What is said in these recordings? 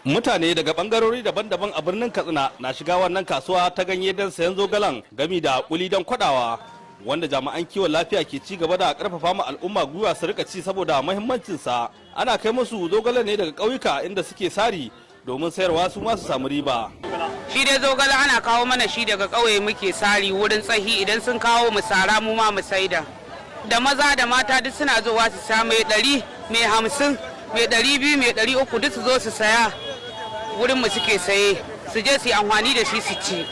Mutane daga bangarori daban-daban a birnin Katsina na shiga wannan kasuwa ta ganye don sayan zogalen gami da kuli don kwadawa, wanda jami'an kiwon lafiya ke ci gaba da karfafa ma al'umma gwiwa su rika ci saboda muhimmancinsa. Ana kai musu zogalen ne daga ƙauyuka inda suke sari domin sayarwa su ma su samu riba. Shi dai zogale ana kawo mana shi daga ƙauye, muke sari wurin tsahi. Idan sun kawo, mu sara, mu ma mu saida. Da maza da mata duk suna zuwa su sa, mai 100, mai 50, mai 200, mai 300, duk su zo su saya wurin mu. Suke saye su je su yi amfani da shi su ci.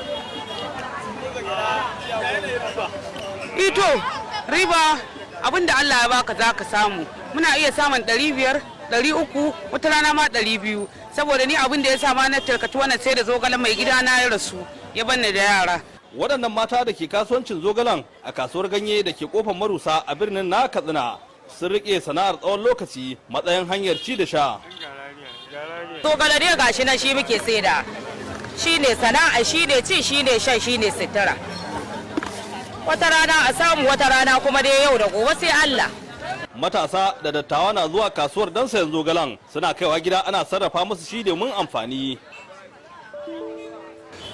Ito riba, abin da Allah ya baka za ka samu. Muna iya samun 500, 300, wata rana ma 200. Saboda ni abin da ya sa ma na tarkaci wannan sai da zogalen, mai gida na ya rasu ya banni da yara. Waɗannan mata da ke kasuwancin zogalen a kasuwar ganye da ke kofar Marusa a birnin na Katsina sun riƙe sana'ar tsawon lokaci matsayin hanyar ci da sha. Zogale dai gashi na shi muke saida. Shi ne sana'a, shi ne ci, shi ne shan, shi ne sutura. Wata rana a samu, wata rana kuma dai yau da gobe sai Allah. Matasa da dattawa na zuwa kasuwar don sayan zogalen, suna kaiwa gida ana sarrafa musu shi domin amfani.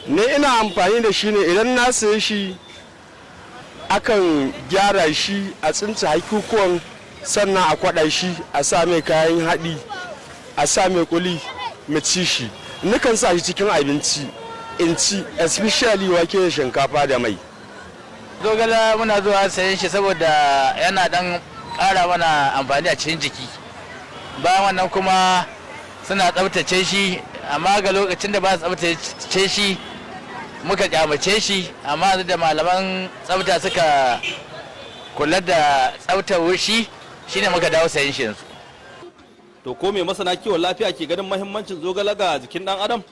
Ne ina amfani da shi ne. Idan na saye shi, akan gyara shi, a tsince haikukuwan, sannan a kwaɗa shi, a sa mai kayan haɗi, a sa mai kuli, mu ci shi. Nukan sa shi cikin abinci in ci, especially wake da shinkafa da mai. Zogala muna zuwa sayen shi saboda yana dan ƙara mana amfani a cikin jiki. Bayan wannan kuma suna tsabtace shi, amma ga lokacin da ba su tsabtace shi muka kyamace shi, amma da malaman tsabta suka kula da tsabtar shi, shine muka dawo sayen shi yanzu. To ko me masana kiwon lafiya ke ganin mahimmancin zogale ga jikin dan adam?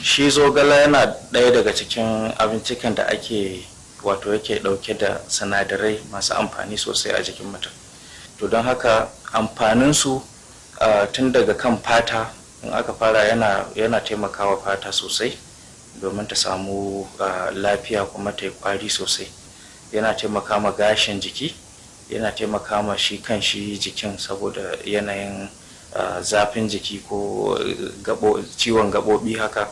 Shi zogala yana ɗaya daga cikin abincikan da ake, wato yake ɗauke da sinadarai masu amfani sosai a jikin mutum. To don haka amfaninsu tun daga kan fata in aka fara, yana taimakawa fata sosai domin ta samu lafiya kuma ta yi kwari sosai. Yana taimaka ma gashin jiki, yana taimaka ma shi kan shi jikin saboda yanayin zafin jiki ko ciwon gaɓoɓi haka,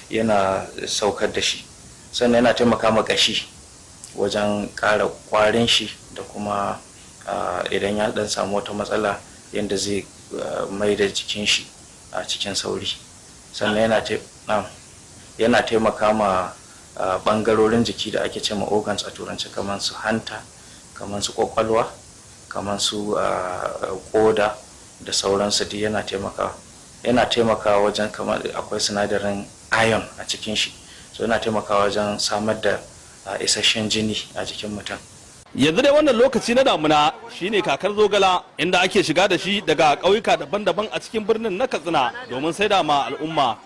yana saukar da shi. Sannan yana taimaka ma ƙashi wajen ƙara ƙwarin shi da kuma idan ya dan samu wata matsala, yadda zai mai da jikin shi a cikin sauri. Sannan yana taimaka ma ɓangarorin jiki da ake ce ma organs a Turanci, kamar su hanta, kamar su kwakwalwa, kamar su koda da sauransu, duk yana taimakawa. Yana taimakawa wajen, kamar akwai sinadarin iron a cikin shi, so yana taimakawa wajen samar da isasshen jini a jikin mutum. Yanzu dai wannan lokaci na damuna shine kakar zogala, inda ake shiga da shi daga ƙauyuka daban-daban a cikin birnin na Katsina domin saida ma al'umma.